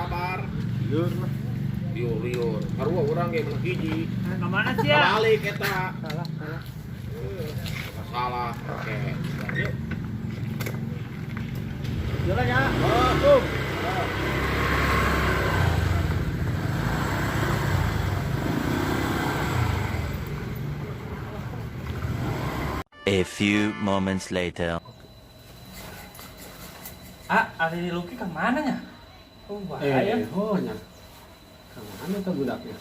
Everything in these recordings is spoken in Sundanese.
Sabar. Lieur lah. Liur liur. Sarua urang ge menang hiji. Ka mana sih ya? Balik eta. Salah, salah. Masalah. Oke. Yuk. Jalan ya. Oh, tuh. A few moments later. Ah, ari Luki ke mana nya? Oh, bahaya. Eh, oh nya. Kemana tuh budaknya?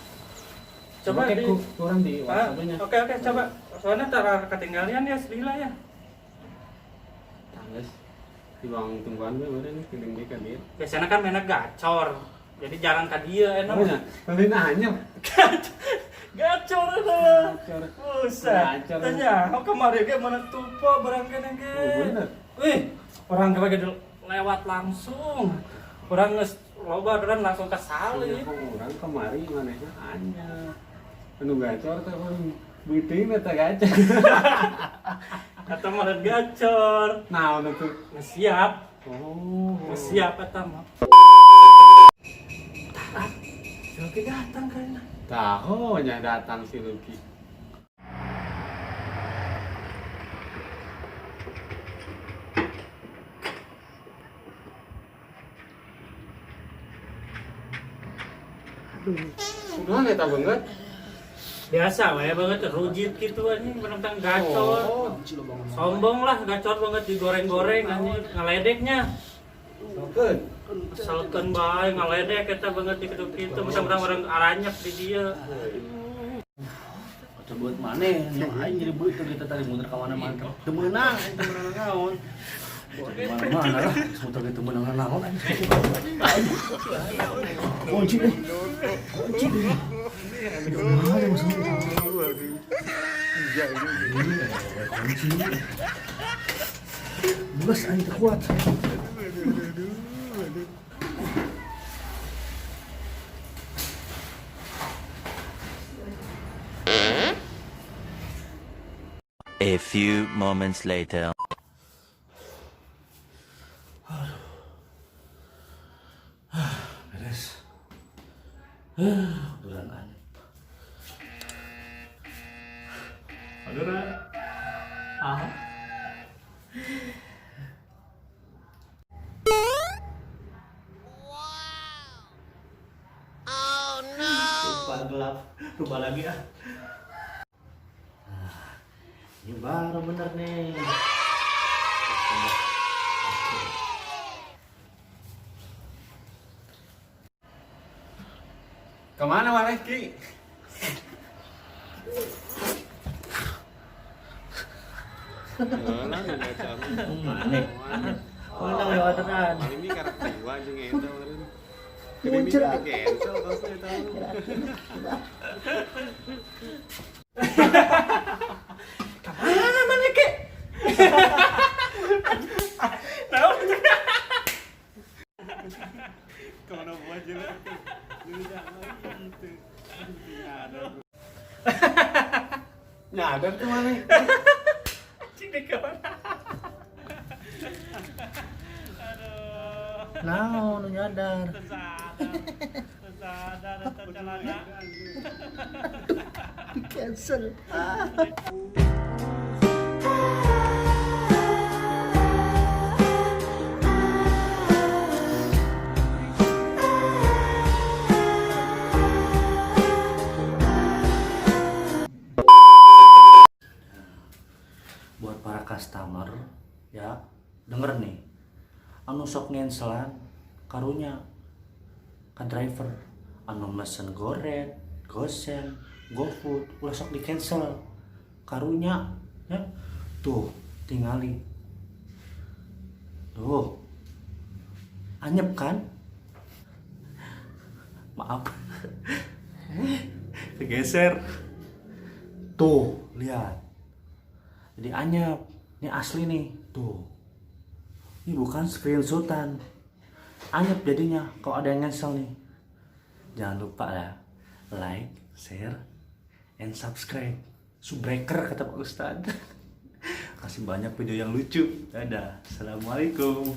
Coba kayak di kurang di Ah, WhatsApp-nya. oke oke coba. Soalnya tara ketinggalan ya Lila ya. Tangges. Di bawang tungguan gue udah nih kirim dia ke dia. Biasanya kan mainnya gacor. Jadi jarang ke dia enak. Oh nya, beli nanya. Gacor itu. Gacor. Buset. Gacor. Tanya, oh kemarin ge mana tupo barang kene ge. Oh, bener. Wih, orang ge lewat langsung. Orang geus loba kan langsung kesalip. Orang kemari manehna anya. Anu gacor teh pun beuteung eta gacor. Atau malah gacor. Nah, anu tuh. Nggak siap. Oh. Nggak siap eta mah. Tah, si Luki datang kayaknya. Tahu nya datang si Luki. Aduh, udah eta banget. Biasa wae banget rujit gitu anjing menentang gacor. Oh, Sombong lah gacor banget digoreng-goreng anjing ngaledeknya. Sokeun. Keselkeun bae ngaledek eta banget di kitu-kitu mentang-mentang orang aranyep di dia. Coba mana? Aing jadi beuteung kita tadi muter ka mana-mana. Teu meunang, aing teu meunang naon. Mana-mana lah, muter ge teu meunang naon aing. Kunci deh. Kunci deh. Kumaha maksudnya? Kunci. Geus aing teu kuat. A few moments later. Beres. Kebetulan aneh. Aduh, Ra. Ah. Lupa gelap, rubah lagi ah. Nah, ini baru bener nih. Kemana maneh Ki? Mana? Mana lewatan? Ini karakter gua jeung eta meureun. Muncul cancel tosna eta. Mana mana ke? Tahu? Kemana buat jeung gitu. Nyadar tuh mana? Anjing di mana? Aduh. Naon nu nyadar. Tersadar, tersadar eta celana. Di cancel. Buat para customer ya, denger nih, anu sok ngenselan karunya ka driver anu mesen GoRide, GoSend, GoFood ulah sok di cancel karunya ya. Tuh tingali tuh anyep kan, maaf kegeser tuh, lihat jadi anyep. Ini asli nih tuh, ini bukan screenshotan. Anyep jadinya kalau ada yang cancel nih. Jangan lupa ya like, share, and subscribe. Subbreaker kata Pak Ustadz. Kasih banyak video yang lucu. Dadah, assalamualaikum.